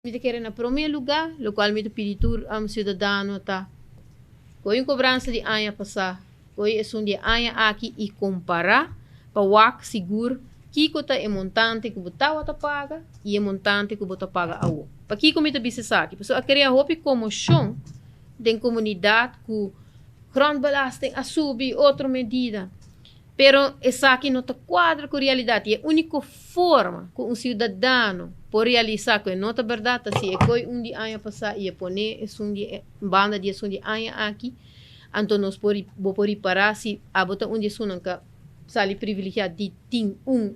Mi ta kere na promé lugá, lokual mi ta pidi tur siudadano ta kohe un kobransa di aña pasá, kohe esun di e aña aki i kompará pa wak sigur kiko ta e montante ku bo tabata paga i e montante ku bo ta paga awor. Pakiko mi ta bisa esaki? Pasobra a krea hopi komoshon den komunidat ku grondbelasting a subi, otro medida. Pero esaki no ta kuadra ku realidat i e úniko forma ku un siudadano por realisá ku e no ta bèrdat ta si e koi un di aña pasá i e pon'é esun di e banda di esun di aña aki, anto nos por bo por ripará si abo ta un di esunnan ku a sali privilegiá di tin un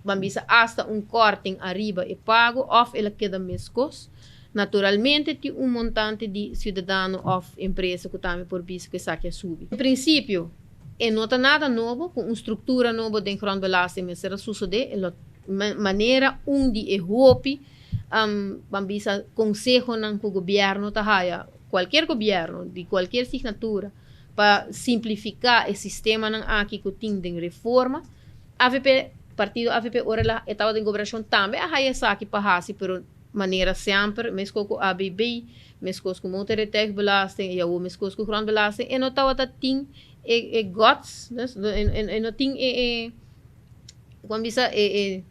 ban bisa asta un kòrting ariba e pago òf el a keda meskos. Naturalmente tin un montante di siudadano òf empresa ku tambe por bisa ku esaki a subi. En prinsipio. E no ta nada nobo ku un struktura nobo den grondbelasting mester a susodé. E lo manera un di e hopi ban bisa konsehonan ku gobièrnu ta haya, kualkier gobièrnu di kualkier signatura, pa simplifiká e sistemanan aki ku tin den reforma. Avp, partido avp ora el a e tabata den gobernashon tambe a haya esaki pa hasi pero manera semper meskos ku ABB, Meskos ku motorrijtuigbelasting i awor meskos ku grondbelasting, e no tabata tin e e guts, dus e no tin e e kon bisa e e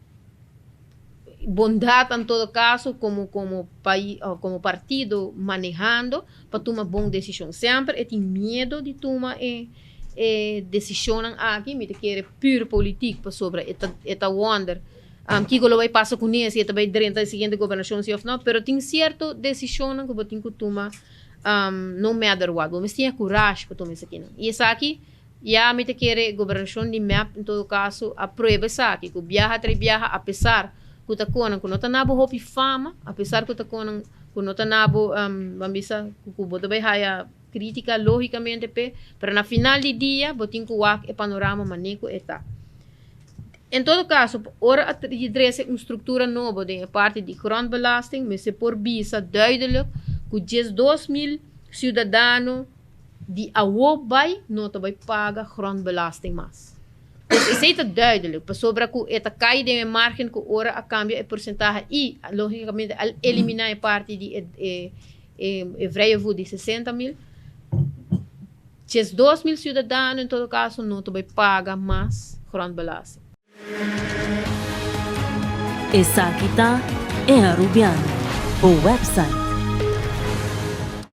bondat en todo kaso komo komo pais òf komo partido manehando pa tuma bon desishon. Semper e tin miedo di tuma e e desishonnan aki, mi ta kere pur politiek pasobra e ta e ta wonder. Kiko lo bai pasa kuné, si e ta bai drenta e siguiente gobernashon si òf no, pero tin sierto desishonnan ku bo tin ku tuma no matter what. Bo mester tin e kurashi pa tuma esakinan. I esaki ya mi ta kere gobernashon di mep en todo kaso a prueba esaki, ku biaha tras biaha apesar ku ta konan ku no ta na bo hopi fama, apesar ku ta konan ku no ta na bo ban bisa ku bo ta bai haya kritika logikamente p'e, pero na final di dia bo tin ku wak e panorama manera ku e ta. En todo caso, ora a trece un structura nobo den e parti di grondbelasting, mester por bisa duidelijk cu 12.000 ciudadano di awo bay no ta bay paga grondbelasting mas. Dus esey ta duidelijk, pasobra cu e ta cay den e margen cu ora a cambia e porcentahe y logicamente al elimina e parti di e e vrije voet di 60.000, 12.000 ciudadano en todo caso no ta bay paga mas grondbelasting. Esaki ta E Arubiano, bo website.